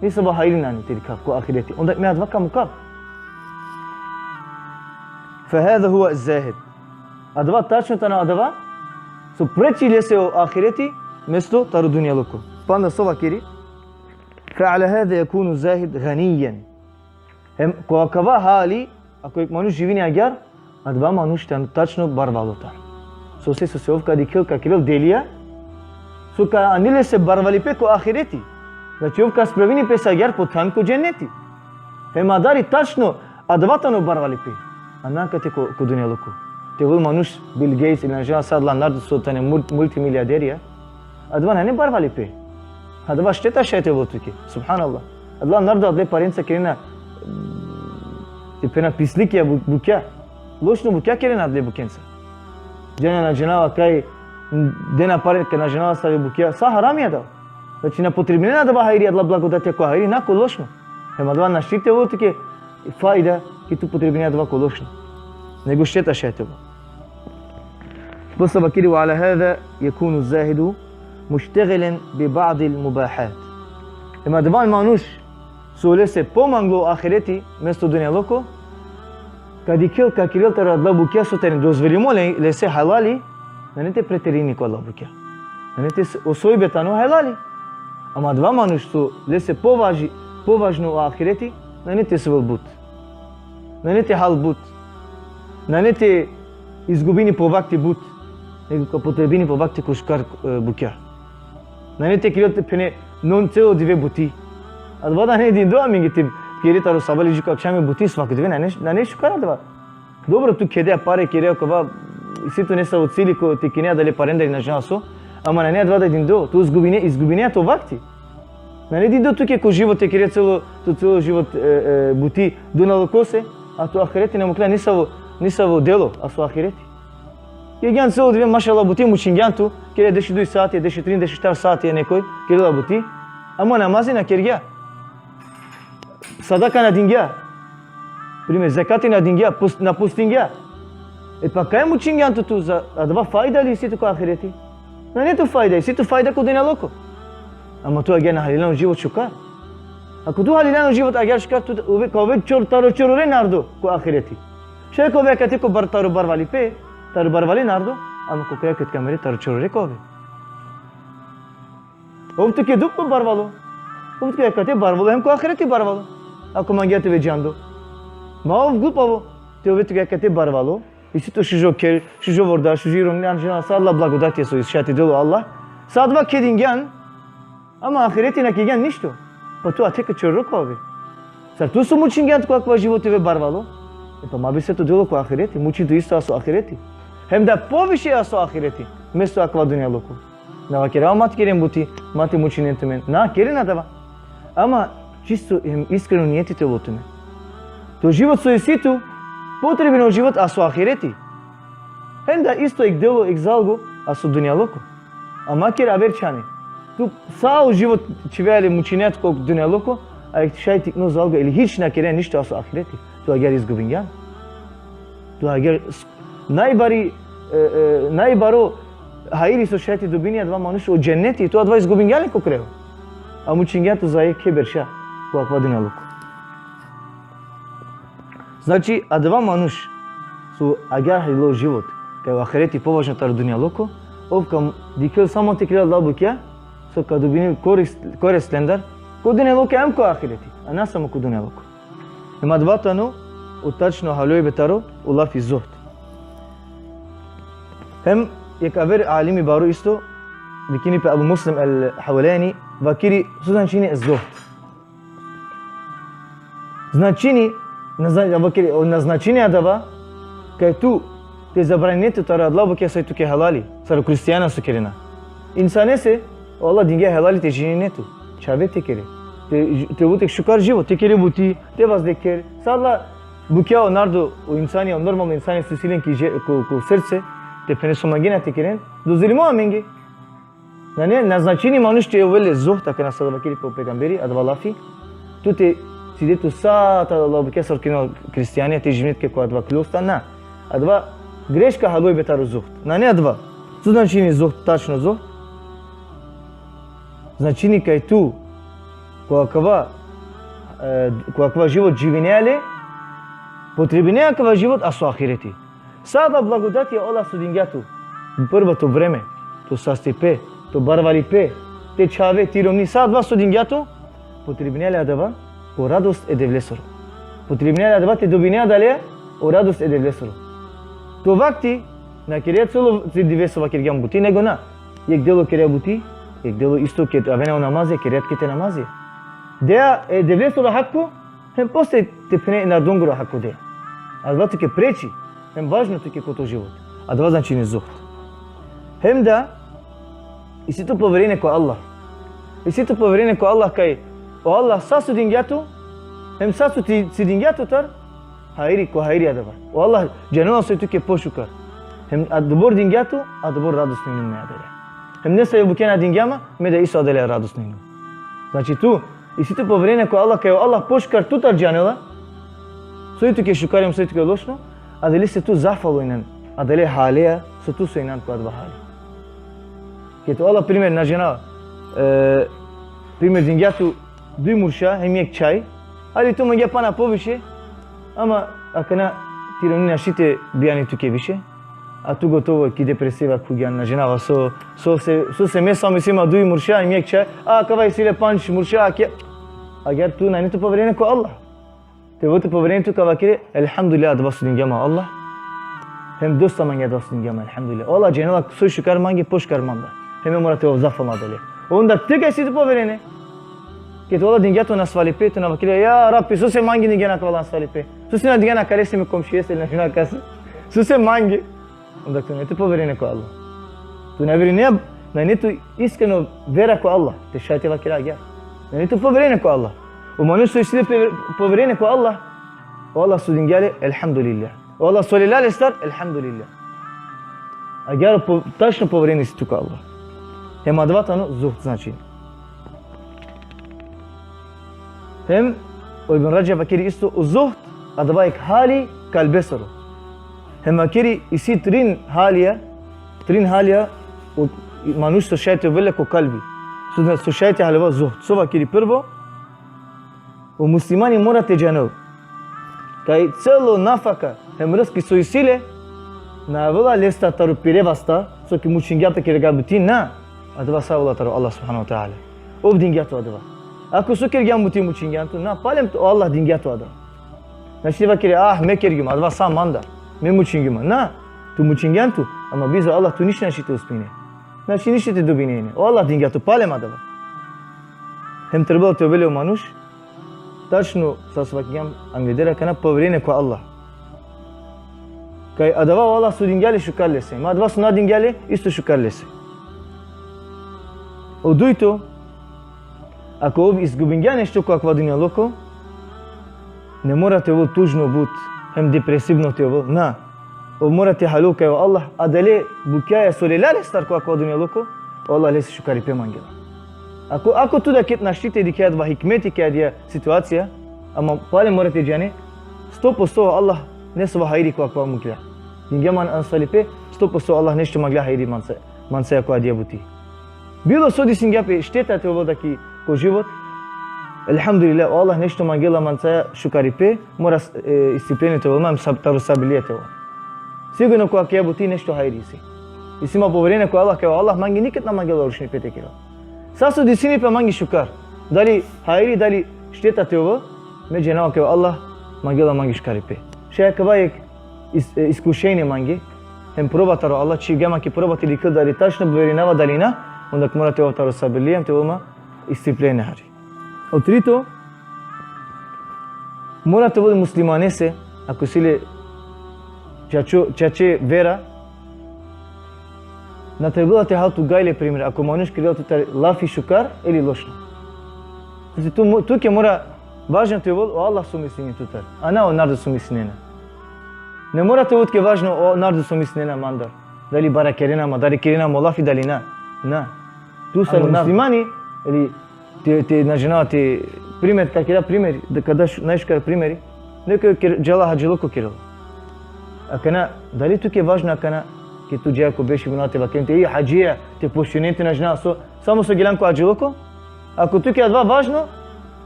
Nisavo hajri nane te dikhav ko ahireti. Onda me adava ka mukav. فهذا هو الزاهد. Adava tačno tano adava so preči lese o ahireti mesto taro dunjaluko. Panda so vakeri? فعلى هذا يكون الزاهد غنيا. Hem ko akava hali, ako jekh manuš živini agjaar, adava manuš tano tačno barvalo tano. Sose, sose ov ka dikhel, ka kerel delija, so ka anel lese barvalipe ko ahireti. Znači, ov ka spravini pes agjaar po than ko dženeti. Hem adari tačno adava tano barvalipe. A na akate ko, ko dunjaluko. Te ovel manuš Bill Gates ili na džanav sar adala narodo so tane mul-, multimiliarderija. Adava nane barvalipe. Adava šteta šaj te ovel tuke. Subhanallah. Adala narodo adale parenca kerena, te phena, pislikija bu-, bukja. Lošno bukja kerena adale bukenca. Džana, na džanava kaj, dena pare, kaj na džanava save bukja. Sa harami adava. Znači, na potrebinena adava hajri, adala blagodatija ko hajri, na ko lošno. Hem adava našti te ovel tuke faida, ked tu potrebinea adava ko lošno. Nego šteta šaj te ovel. Posle vakeri: وعلى هذا يكون الزاهد مشتغلا ببعض المباحات. Hem adava manuš so lese pomanglo ahireti mesto dunjaluko, ka dikhel, ka kerel taro adala bukja so tane dozvolimo le-, lese, halali, nane te preterini ko adala bukja. Nane te s-, o sojbe tano helali. Ama adava manuš so lese považi-, považno o ahireti, nane te ovel but. Nane te hal but. Nane te izgubini po vakti but. Nego ka upotrebini po vakti ko šukar, e, bukja. Nane te kerel, te phene, non celo dive buti. Adava nane dindo amenge te kere taro sabale dži ko akšami buti svako dive, nane, nane šukar adava. Dobro, tu kede pare, kere akava, isi tu nesavo cili ko te kine adale parendar i na džanav so, ama nane adava da dindo, tu izgubine, izgubine to vakti. Nane dindo tuke ko život te kere celo, to celo život, e, e, buti dunjalukose, a to ahireti na mukhlja nisavo, nisavo delo, aso ahireti. Kergjan celo dive, mašallah, buti, mučingjan tu, kere dešuduj sati, dešutrin, dešuštar sati, e nekoj, kerela buti, ama namazi na kergja. Sadaka na dingja. Primer, zekati na dingja, post-, na postingja. E pa kaj mučingjan tu, tu za adava fajda li isi tu ko ahireti? Nane tu fajda, isi tu fajda ko dunjaluko. Ama tu agjaar na haliljan o život šukar. Ako tu haliljan o život agjaar šukar, tu ove-, ka ove čor-, taro čorore narodo ko ahireti. Šaj ka ove akate ko bar-, taro barvalipe, taro barvali narodo, ama ko kraj ked ka mere taro čorore ka ove. Ov tuke duplo barvalo. Ov tuke akate barvalo, hem ko ahireti barvalo. Ako mangea te ove džando. Ma ov glupavo, te ove tuke akate barvalo. Isi tu šužo kher, šužo vorda, šuži romni, na džanav sa adala blagodatija so isi šaj te del o Allah. Sa adava kedingjan, ama ahireti na kedingjan ništo. Pa tu ate ko čororo ka ove. Sar tu so mučingjan tu ko akava život te ove barvalo. E pa ma bi se to delo ko ahireti, mučin tu isto aso ahireti. Hem da poviše aso ahireti, mesto akava dunjaluko. Na vakerava ma te keren buti, ma te mučinen tumen. Na, keren adava. Ama čisto hem iskreno nijeti te ovel tumen. To život so isi tu, potrebno o život aso ahireti. Hem da isto ek delo, ek zalgo, aso dunjaluko. Ama ker aver čhane. Tu sa o život čhivea le mučinea tu ko dunjaluko, a ek šaj tikno zalgo, ili hič na kere ništo aso ahireti. Tu agjaar izgubingjan. Tu agjaar s-, najbari, e, e, najbaro hajri so šaj te dobini adava manuš o dženeti, tu adava izgubingjan le ko kraj. A mučingjan tu za jekhe berša, ko akava dunjaluko. Znači, adava manuš, so agjaar halilo život, kaj o ahireti považno taro dunjaluko, ov ka dikhel samo te kerel adala bukja, so ka dobini korist, korist lendar, ko dunjaluko hem ko ahireti, a na samo ko dunjaluko. Hem adava tano, o tačno haljojbe taro, o lafi zuhd. Hem, jekh aver alimi baro isto, vikini pe Abu Muslim el-Havlani, vakeri, so značini zuhd. Značini, na zna-, vakeri, o na značini adava, kaj tu te zabranine tu taro adala bukja soj tuke halali, sar o hristijanja so kerena. Insanese, o Allah dingja halali te ženine tu, čhave te kere. Te, te ovel tu šukar život, te kere buti, te vazdekher. Sa adala bukja o narodo, o insani, o normalno insani so isi len ki dže-, ko, ko srce, te phene so mangena te keren, dozvolimo amenge. Nane, na značini manuš te ovel le zuhd, akana so vakeri pe o pejgamberi, adava lafi. Tu te cide tu sa ta adala bukja sar kerena o hristijanja, te živine tuke ko adava klosta, na. Adava greška haljojbe taro zuhd. Nane adava. So značini zuhd, tačno zuhd? Značini kaj tu, ko akava, e, ko akava život živinea le, potrebinea akava život aso ahireti. Sa adala blagodatija o Allah so dingja tu. Prvo to vreme, to sastipe, to barvalipe, te čhave, ti romni, sa adava so dingja tu, potrebinea le adava ko radost e Devlesoro. Potrebinea le adava te dobine adaleja o radost e Devlesoro. To vakti, na kerea celo dive so vakergjan buti, nego na. Jekh delo kerea buti, jekh delo isto ked avena o namazija, kerea tuke te namazija. Dea e Devlesoro hakko, hem posle te phene e narodongoro hakko dea. Adava tuke preči, hem važno tuke ko to život. Adava značini zuhd. Hem da, isi tu poverenje ko Allah. Isi tu poverenje ko Allah kaj o Allah sa so dingja tu, hem sa so ti, cidingja tu tar, hajri, ko hajri adava. O Allah džanela soj tuke pošukar. Hem adobor dingja tu, adobor radosno inum me adaleja. Hem nesave bukja na dingja ma, me da isto adaleja radosno inum. Znači tu, isi tu poverenje ko Allah, kaj o Allah pošukar tutar džanela, soj tuke šukar hem soj tuke lošno, adalese tu zafalo inan, adale haleja, so tu so inan ko adava hali. Ked o Allah, primer, na džanav, e, primer, dingja tu duj murša, hem jekh čhaj, ali tu mangea pana poviše, ama akana ti romni našti te bijani tuke više, A tu gotovo ki depresiva khugjan, na džanava so, so se, so se me samo isi ma duj murša, hem jekh čhaj, a kava isi le pandž murša, a kje? Agjaar tu nane tu poverenje ko Allah. Te ovel tu poverenje tu ka vakere, elhamdulillah, adava so dingja ma Allah. Hem dosta mange adava so dingja ma, elhamdulillah. O Allah džanela so šukar mange, pošukar manda. Hem me mora te ovav zahvalna adale. Onda te ka isi tu poverenje. Ked o Allah dingja tu nasvalipe, tu na vakere, ja Rabbi, sose mange dingjan akava nasvalipe? Sose na dingjan akalese, me komšijese, ili na džanav kase? Sose mange? Onda tu nane tu poverenje ko Allah. Tu na verujne, nane tu iskreno vera ko Allah. Te šaj te vakere agjaar. Nane tu poverenje ko Allah. O manuš so isi le pe-, poverenje ko Allah, o Allah so dingja le, elhamdulillah. O Allah so lela lestar, elhamdulillah. Agjaar po-, tačno poverenje isi tu ko Allah. Hem adava tano zuhd, znači. Hem o Ibn Radžab vakeri isto, o zuhd, adava jekh hali kalbesoro. Hem vakeri isi trin halija, trin halija o manuš so šaj te ovel le ko kalbi. So, so šaj te haljova zuhd. So vakeri prvo, o muslimani mora te džanel kaj celo nafaka hem rizki so isi le, na avela lestar taro pire vasta, so ki mučingja te kere gaj buti, na. Adava sa avela taro Allah subhanahu ve teala. Ov dingja tu adava. Ako so kergjan buti, mučingjan tu, na, palem tu, o Allah dingja tu adava. Znači te vakere, ah, me kergjum, adava sa mandar, me mučingjum. Na, tu mučingjan tu, ama bizo Allah tu ništa našti te uspine. Znači ništa te dobine ine. O Allah dingja tu, palem adava. Hem trebela te ovel le o manuš, tačno, sar so vakergjam angleder akana, poverenje ko Allah. Kaj adava o Allah so dingja le, šukar lese. Ma adava so na dingja le, isto šukar lese. O dujto, ako ov izgubingja nešto ko akava dunjaluko, ne mora te ovel tužno but, hem depresivno te ovel. Na. Ov mora te haljol kaj o Allah adale bukjaja so lela lestar ko akava dunjaluko, o Allah lese šukaripe mangela. Ako, ako tu da ked našti te dikhe adava hikmeti ki adaja situacija, ama palem mora te džane, sto posto o Allah nesavo hajri ko akava mukhlja. Dingja man nasvalipe, sto posto o Allah nešto mangla hajri manca, manca ko adaja buti. Bilo so desingja pe šteta te ovel da ki ko život, elhamdulillah, o Allah nešto mangela manca šukaripe, mora, e, iscrpljenje te ovel man, sab-, taro sabirlija te ovel. Sigurno ko akaja buti nešto hajri isi. Isi ma poverenje ko Allah, kaj o Allah mange niked na mangela lošnipe te kerel. Sa so desini pe mange šukar. Dali hajri, dali šteta te ovel, me džanava kaj o Allah mangela mange šukaripe. Šaj akava jekh is-, e, iskušenje mange, hem proba taro Allah, čhivgja ma ki proba te dikhel dali tačno verujnava dali na, onda mora te ovav taro sabirlija, te ovel ma iscrpljenje hari. O trito, mora te ovel muslimanese, ako isi le čače, čače vera, na trebela te hal tu gajle primer, ako manuš kerela tutar lafi šukar ili lošno. Znači, tu mo-, tuke mora važno te ovel o Allah so mislini tutar, a na o nardo so mislinena. Ne mora te ovel tuke važno o nardo so mislinena mandar. Dali barakerena ma, dali kerena ma lafi, dali na. Na. Tu sar muslimani, ili te, te, na džanav, te, primer, ka kera primer, da ka dav š-, najšukar primeri, nekoj ker-, džala hadžiluko kerela. Akana, dali tuke važno akana, ked tu džaja ko berš i bunava te vakeren te, ej hadžija, te poštujnen te, na džanav so, samo so gelan ko hadžiluko? Ako tuke adava važno,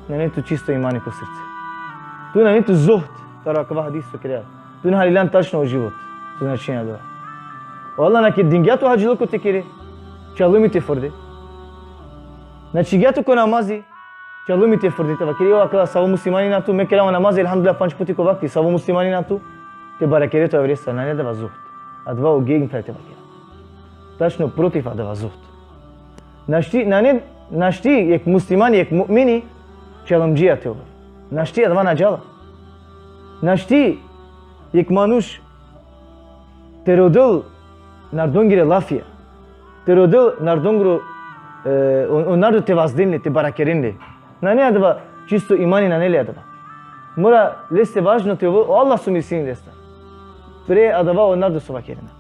nane tu čisto imani ko srce. Tu nane tu zuhd, taro akava hadis so kera. Tu na halilan tačno o život. So značini adava. O Allah na ked dingja tu hadžiluko te kere, čalumi te forde. Na čhivgja tu ko namazi, čalumi te forde, te vakere, o, akala savo muslimani na tu, me kerava namazi, elhamdulillah, pandž puti ko vakti, savo muslimani na tu, te barakere tu avrestar, nane adava zuhd. Adava o gegenteil te vakere. Tačno protiv adava zuhd. Našti, nane, našti jekh muslimani, jekh mu'mini, čalumdžija te ovel. Našti, adava na džala. Našti jekh manuš te rodel nardongere lafija. Te rodel nardongro, e, o, o nardo te vazden le, te barakeren le. Nane adava čisto imani, nane le adava. Mora leste važno te ovel o Allah so mislini lestar. Pre adava o nardo so vakerena.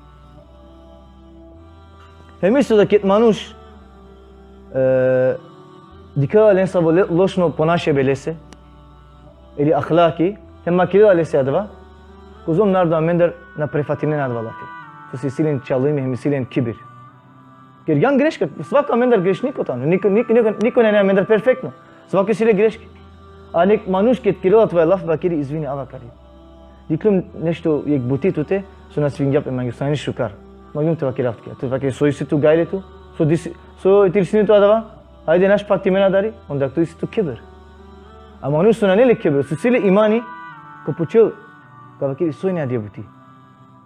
Hem isto da ked manuš, e, dikhela len savo le-, lošno ponašibe lese, ili ahlaki, hem ma kerela lese adava, kozom nardo amendar na prefatinena adava lafi. Sose isi len čalumi, hem isi len kibir. Kergjan greška, svako amendar grešniko tano, niko, niko, niko, niko nane amendar perfektno. Svako isi le greški. A nek manuš ked kerela tutar laf, vakeri izvini, ava kari. Dikhljum nešto jekh buti tute, so na svidingja pe mange, so nane šukar. Mangjum te vakerav tuke. Tu vakere, so isi tu gajle tu? So disi, so tiri sine tu adava? Ajde, naš pak ti mena dari, onda tu isi tu kibir. A manuš so nane le kibir, so isi le imani, ka pučel, ka vakeri, so ine adija buti.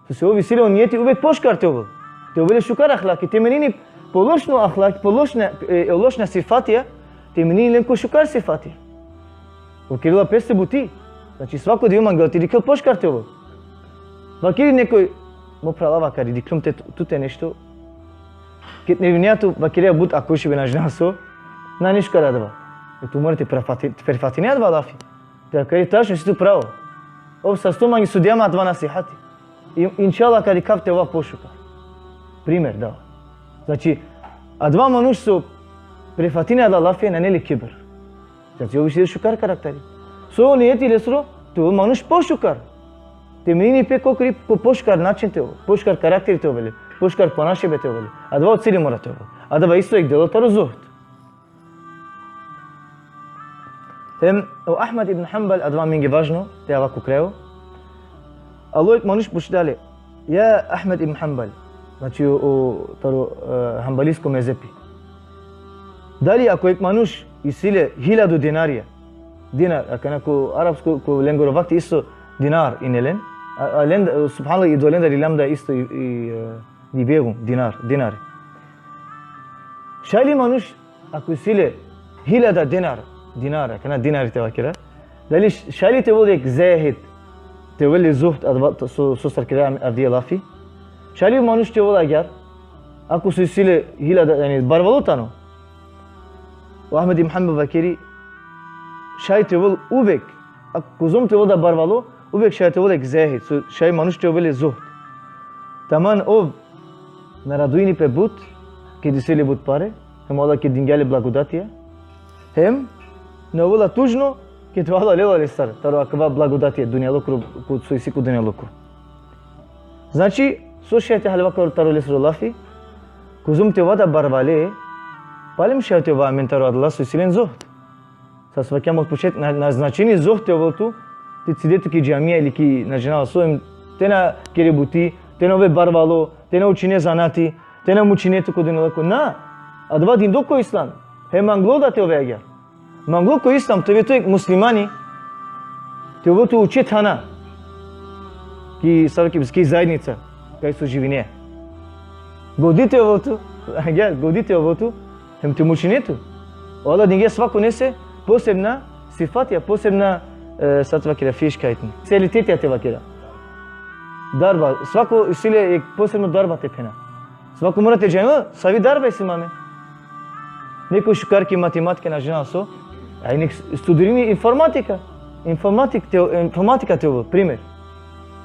So se ov isi le o nijeti uvek pošukar te ovel. Te ovel le šukar ahlaki, te menini po lošno ahlaki, po lošna, e, e, lošna sifatija, te menini len ko šukar sifatija. Ov kerela peste buti. Znači, svako dive mangela te dikhel pošukar te ovel. Vakeri nekoj, mo phrala, vakeri, dikhljum te, tute nešto. Ked nervinea tu, vakerea but akošibe, na džanav so, nane šukar adava. E, tu mora te prefati-, te prefatine adava lafi. Te vakere, tačno, isi tu pravo. Ov sasto mange so dea ma adava nasihati. I, inšallah, ka dikhav te ova pošukar. Primer dava. Znači, adava manuš so prefatini adava lafi, nane le kibir. Znači, ov isi le šukar karakteri. So o nijeti lesoro, te ovel manuš pošukar. Te menini pe ko kri-, ko pošukar način te ovel, pošukar karakteri te ovel, pošukar ponašibe te ovel. Adava o cili mora te ovel. Adava isto jekh delo taro zuhd. Hem o Ahmed ibn Hanbal, adava mange važno, te ava ko krajo. Alo jekh manuš, pučlja le: Ja Ahmed ibn Hanbal, znači o, o, taro, e, hanbalisko mezhepi. Dali ako jekh manuš isi le hiljadu dinarija, dinar, akana ko arapsko, ko lengoro vakti isto dinar ine len, a, a len, subhanallah, i dolendar i lamda isto i, i, e, i vegun, dinar, dinari. Šaj li manuš, ako isi le hiljada dinar, dinar, akana dinari te vakera, dali š-, šaj li te ovel jekh zehid, te ovel le zuhd, adava, so, so sar kera avdive lafi? Šaj li manuš te ovel agjar, ako so isi le hiljada, jani, barvalo tano? O Ahmed ibn Hanbal vakeri, šaj te ovel uvek, a kozom te ovel da barvalo, uvek šaj te ovel jekh zehid, so šaj manuš te ovel le zuhd. Taman ov na radujini pe but, ked isi le but pare, hem o Allah ked dingja le blagodatija, hem na ovela tužno, ked o Allah lela lestar taro akava blagodatija dunjalukoro, ko so isi ko dunjalukoro. Znači, so šaj te haljova taro lesoro lafi, kozom te ova da barvale, palem šaj te ova amen taro adala so isi len zuhd. Sar so vakerav od početka, na, na značini zuhd te ovel tu, te cide tu ki džamija ili ki, na džanav so, hem te na kere buti, te na ove barvalo, te na učine zanati, te na mučine tu ko dunjaluko. Na, adava dindo ko islam, hem manglo da te ove agjar. Manglo ko islam te ove tu jekh muslimani, te ove tu uče thana ki, sar ki, ki zaednica, kaj so živine. Godi te ove tu, agjar, godi te ove tu, hem te mučine tu. O Allah dingja svakonese posebna sifatija, posebna, e, sar te vakera, Fähigkeiten. Specialitetija te vakera. Darba, svako isi le jekh posebno darba te phena. Svako mora te džanel savi darba isi ma amen. Neko šukar ki matematika, na džanav so, aj nek studirini informatika. Informatik te, informatika te ovel, primer.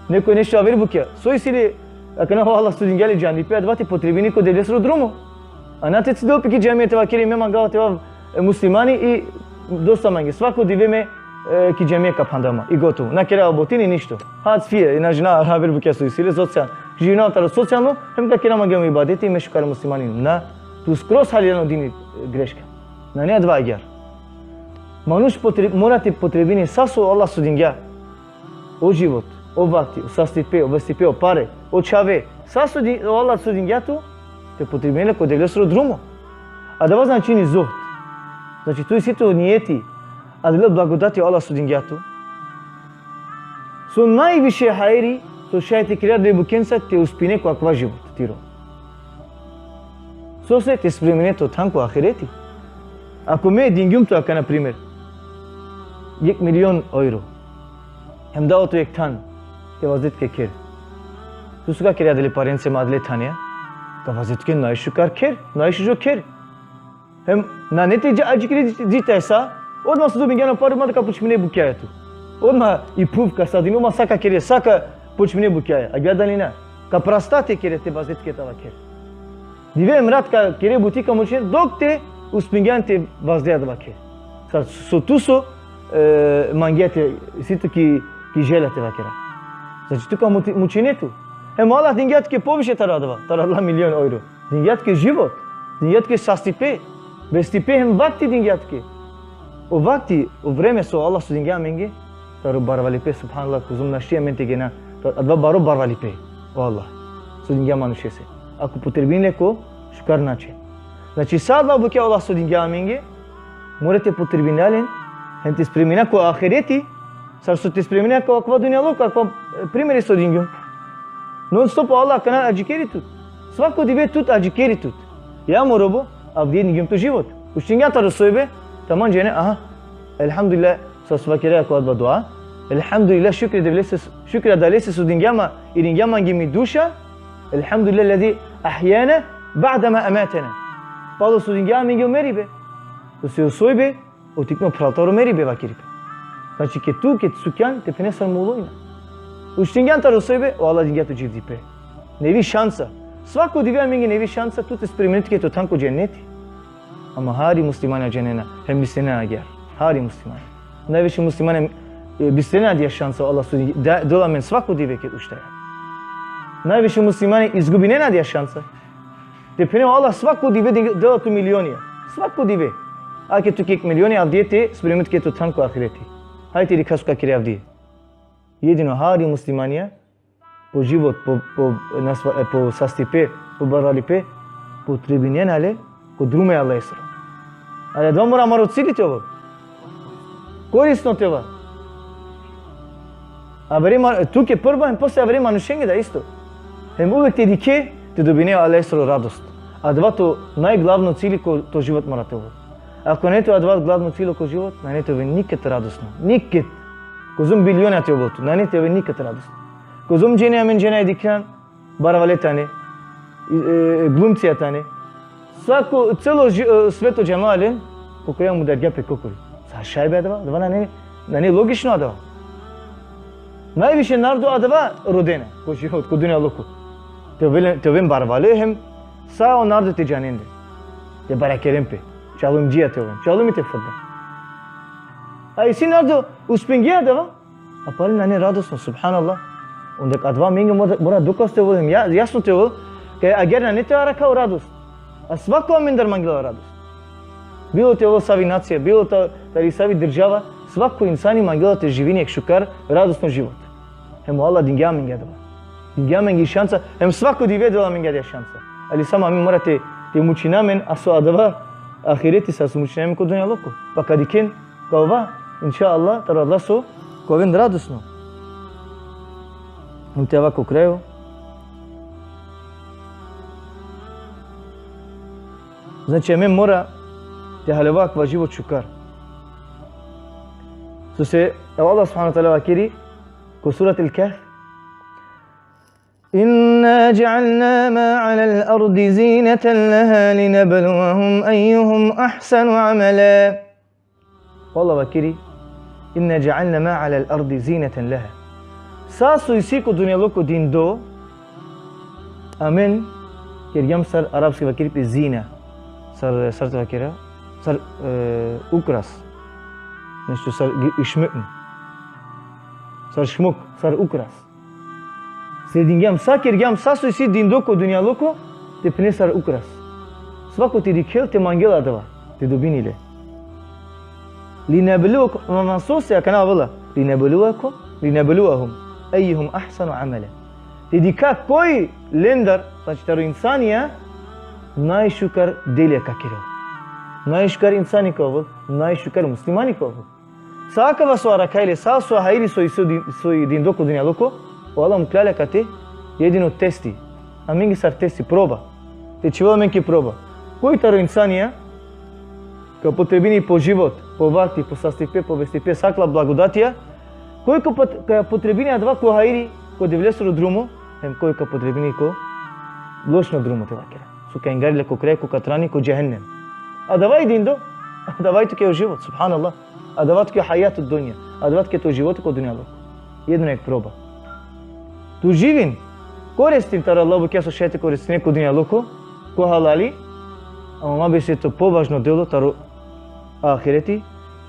Neko nešto aver bukja. So isi le, akana o Allah so dingja le džandipe, adava te potrebini ko Devlesoro drumo. A na te cidel pe ki džamija te vakeri, me mangava te ovav, e, muslimani i dosta mange. Svako dive me, e, ki džamija ka phandava ma. I gotovo. Na kera obotini ništo. Hac fije, i na džanav aver bukja so isi le, socijalno. Živinav taro socijalno, hem ka kera mange ibadeti, me šukar muslimani. Na, tu skroz haliljan o dini, e, greška. Nane adava agjar. Manuš potre-, mora te potrebini sa so Allah so dingja. O život, o vakti, o sastipe, o vestipe, o pare, o čhave. Sa so di-, o Allah so dingja tu, te potrebine le ko Devlesoro drumo. Adava značini zuhd. Znači, tu isi tu nijeti, adala blagodati o Allah so dingja tu. So najviše hajri, so šaj te kere adale bukjenca te uspine ko akava život tiro. Sose te spremine to than ko ahireti. Ako me dingjum tu, akana primer, jekh milion euro. Hem dava tu jekh than, te vazde tuke kher. Tu so ka kere adale parence ma adale thane? Ka vazde tuke najšukar kher, najšužo kher. Hem nane te dža-, adžikere dži-, dži tajsa, odma so dobingjan o pare, odma da ka počmine bukjaja tu. Odma i phuv ka sadine, odma sa ka kere, sa ka počmine bukjaja. Agjaar dali na? Ka prasta te kere, te vazde tuke tava kher. Dive hem rat ka kere buti, ka mučine, dok te uspingjan te vazde adava kher. Sar so tu so, e, mangea te, isi tu ki, ki želja te vakera. Znači tu ka muti-, mučine tu. Hem Allah dingja tuke poviše taro adava, taro adala milion euro. Dingja tuke život, dingja tuke sastipe, vestipe hem vakti dingja tuke. O vakti, o vreme so Allah so dingja amenge, Taro barvalipe, subhanallah, kozom našti amen te gena. Adava baro barvalipe, o Allah so dingja manušese, ako upotrebini le ko šukar način. Znači, sa adava bukja o Allah so dingja amenge, mora te upotrebina len, hem te spremina ko ahireti, sar so te spremina ko akava dunjaluko, akava, e, primeri so dingjum. Non stop o Allah akana adžikeri tut. Svako dive tut adžikeri tut. Ja mo robo, avdive dingjum to život. Uštingjan taro sojbe, taman džene, aha, elhamdulillah, sar so vakera ko adava dua. Elhamdulillah, šukri Devlese, šukri Adalese so dingja ma, iringja mange mi duša. Elhamdulillah lezi ahjana ba'de ma ematena. Palo so dingja amenge o meribe. Sose o sojbe, o tikno phral taro meribe vakeripe. Znači, ke tu, ke sukjan, te phene sar mulo ina. Uštingjan taro sojbe, o Allah dingja tut dživdipe. Nevi šansa. Svako dive amenge nevi šansa, tu te spremine tuke te than ko dženneti. Ama hari muslimanja džanena, hem mislinena agjaar. Hari muslimanja. Najviše muslimanja, e, mislinena adija šansa, Allah so da, dela amen svako dive ke uštaja. Najviše muslimanja izgubinena adija šansa. Te phene o Allah svako dive de-, dela tut milionija. Svako dive. Ake tuke jekh milionija, avdive te spremine tuke te than ko ahireti. Hajde te dikha so ka kere avdive. Jedino hari muslimanja, po život, po, po, nasva-, e, po sastipe, po barvalipe, upotrebinena le ko drumo e Allahesoro. Ali adava mora amaro cili te ovel. Korisno te ovel. Avere ma-, tuke prvo, hem posle avere manušenge da isto. Hem uvek te dikhe, te dobine e Allahesoro radost. Adava to najglavno cili ko to život mora te ovel. Ako nane tut adava glavno cilo ko život, nane te ove niked radosno. Niked. Kozom bilionea te ovel tut, nane te ove niked radosno. Kozom džene amen džene dikhljam, barvale tane, e, e, glumcija tane. Svako, celo ži-, e, sveto džanela len, kokori mudargja pe kokori. Sar šaj be adava, adava nane, nane logično adava. Najviše narodo adava rodena, ko život, ko dunjaluko. Te oven, te oven barvale hem, sa o narodo te džanen le. Te barakeren pe. Čalumdžija te oven. Čalumi te frden. A isi narodo uspingja adava. A pale nane radosno, subhanallah. Onda adava amenge mora, mora dokaz te ovel hem ja-, jasno te ovel. Kaj agjaar nane te arakha o radost. A svako amendar mangela radost. Bilo te ovel savi nacija, bilo ta-, tari savi država, svako insani mangela te živini jekh šukar, radosno život. Hem o Allah dingja amenge adava. Dingja amenge šansa, hem svako dive dela amenge adija šansa. Ali samo amen mora te, te mučina amen, a so adava ahireti sar so mučina amen ko dunjaluko. Pa ka dikhen, ka ova, inšallah, taro Allah so, ka oven radosno. Hem te ava ko krajo. Znači, amen mora te haljova akava život šukar. Sose, Allah subhanahu ve teala vakeri, ko surat El-Kehf: إنا جعلنا ما على الأرض زينة لها لنبلوهم أيهم أحسن عملا. O Allah vakeri: إنا جعلنا ما على الأرض زينة لها. Sa so isi ko dunjaluko dindo, amen kergjam sar arapski vakeri pe zina. Sar, sar te vakera, sar, e, ukras. Nešto sar ge-, išmekn. Sar šmuk, sar ukras. Sredingjam, sa kergjam, sa so isi dindo ko dunjaluko, te phene sar ukras. Svako te dikhel, te mangel adava, te dobini le. Linebluvekum, ma, ma sose akana avela. Linebluvekum, linebluahum, ejjuhum ahsanu amela. Te dikha koj lendar, znači taro insanja, najšukar delija ka kerel. Najšukar insani ka ovel, najšukar muslimani ka ovel. Sa akava so arakhajle, sa so hajri so isi di-, so i dindo ko dunjaluko, o Allah mukhlja le kate jedino testi. Amenge sar testi, proba. Te čhivel amen ki proba. Koj taro insanja ka upotrebini po život, po vakti, po sastipe, po vestipe, sa akala blagodatija, koj ka pot-, ka upotrebini adava ko hajri, ko Devlesoro drumo, hem koj ka upotrebini ko lošno drumo te vakera. So ka ingari le ko kraj, ko katrani, ko džehennem. Adava i dindo, adava i tuke o život, subhanallah. Adava tuke hajatu dunja, adava tuke to životo ko dunjaluko. Jedino jekh proba. Tu živin, koristin taro adala bukja so šaj te koristine ko dunjaluko, ko halali, ama ma bešel to považno delo taro ahireti,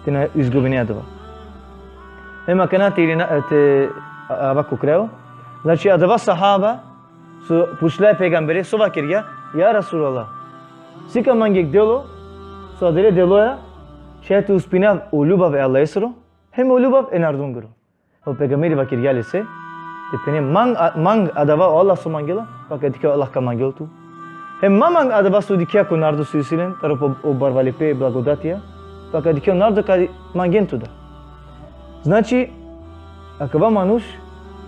te na izgubine adava. Hem akana te irina, te, a-, ava ko krajo. Znači, adava sahaba, so pučla e pejgambere, so vakergja: Ja Resulallah, sika mange jekh delo, so adale deloja šaj te uspinav o ljubav e Allahesoro, hem o ljubav e narodongoro. O pejgamberi vakergja lese, te phene mang, a- mang adava o Allah so mangela, pa ka dikhe o Allah ka mangel tu. Hem ma mang adava so dikhea ko narodo so isi len, taro po o barvalipe, blagodatija, pa ka dikhe o narodo ka mangen tu da. Znači, akava manuš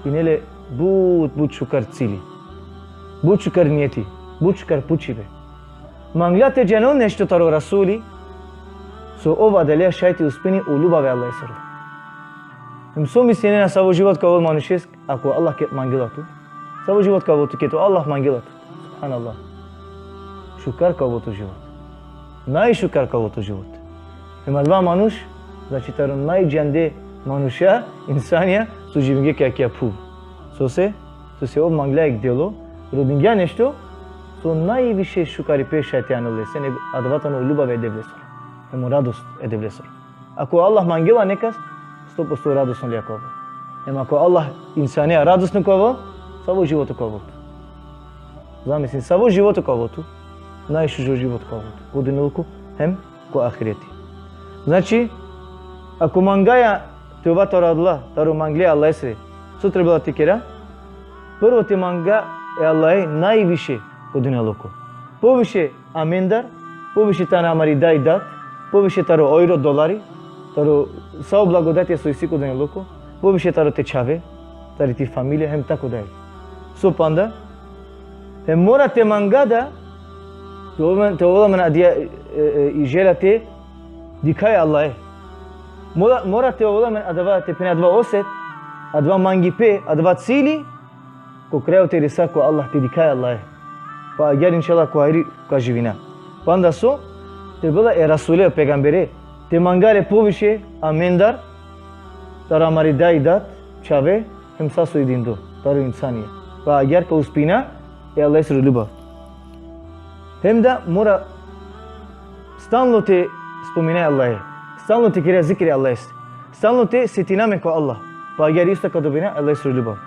ine le but, but šukar cili, but šukar nijeti, but šukar pučibe. Mangla te džanel nešto taro Rasuli, so ov adalea šaj te uspini o ljubav e Allahesoro. Hem so mislinena savo život ka ovel manušesko, ako Allah ka mangela tu? Savo život ka ovel tu, ked o Allah mangela tu? Subhanallah. Šukar ka ovel tu život. Najšukar ka ovel tu život. Hem adava manuš, znači, taro najdžande manuša, insanja, so živingje ki akija phuv. Sose? Sose ov mangla jekh delo, rodingja nešto, so najviše šukaripe šaj te anel lese, ne, adava tano ljubav e Devlesoro. Hem o radost e Devlesoro. Ako Allah mangela nekas, sto posto radosno lea ka ovel. Hem ako Allah insanea radosno ka ovel, savo životo ka ovel tu? Zamislin, savo životo ka ovel tu? Najšužo životo ka ovel tu. Ko dunjaluko, hem ko ahireti. Znači, ako mangaja te ova taro adala, taro mangle Allahesre, so trebela te kera? Prvo te manga e Allahe najviše ko dunjaluko. Poviše amendar, poviše taro amari daj dat, poviše taro euro, dolari, taro sa o blagodatija so isi ko dunjaluko, poviše taro te čhave, tari ti familija, hem tako dalje. So panda? Hem mora te manga da, te ovel amen, te ovel amen adija, e, e, i želja te dikha e Allahe. Mora, mora te ovel amen adava, te phene adava oset, adava mangipe, adava cili, ko krajo te resa ko Allah, te dikha e Allahe. Pa agjaar inšallah ko hajri ka živina. Panda so? Trebela e Rasule, o pejgambere, te manga le poviše amendar, taro amari daj dat, čhave, hem sa so i dindo, taro insanja. Pa agjaar ka uspina e Allahesoro ljubav. Hem da mora stalno te spomina e Allahe, stalno te kera zikri e Allahesre, stalno te setina amen ko Allah. Pa agjaar isto ka dobina e Allahesoro ljubav.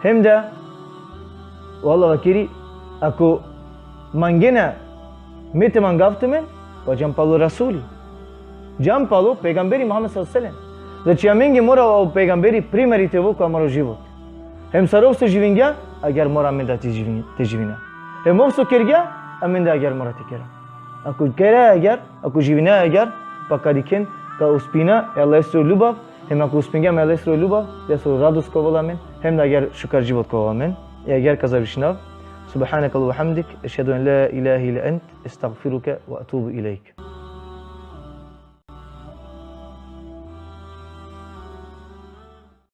Hem da o Allah vakeri, ako mangena me te mangav tumen, pa džan palo Rasuli. Džan palo pejgamberi Muhammed sallallahu alejhi ve sellem. Znači, amenge mora o pejgamberi primeri te ovel ko amaro život. Hem sar ov so živingja, agjaar mora amen da te živin-, te živina. Hem ov so kergja, amen da agjaar mora te kera. Ako kera agjaar, ako živina agjaar, pa ka dikhen, ka uspina e Allahesoro ljubav, hem ako uspingjam e Allahesoro ljubav, lesoro radost ka ovel amen, hem da agjaar šukar život ka ovel amen. E agjaar ka završinav. Subhaneke Allahumma ve bihamdik, ešhedu en la ilahe illa ent, estagfiruke ve etubu ilejk.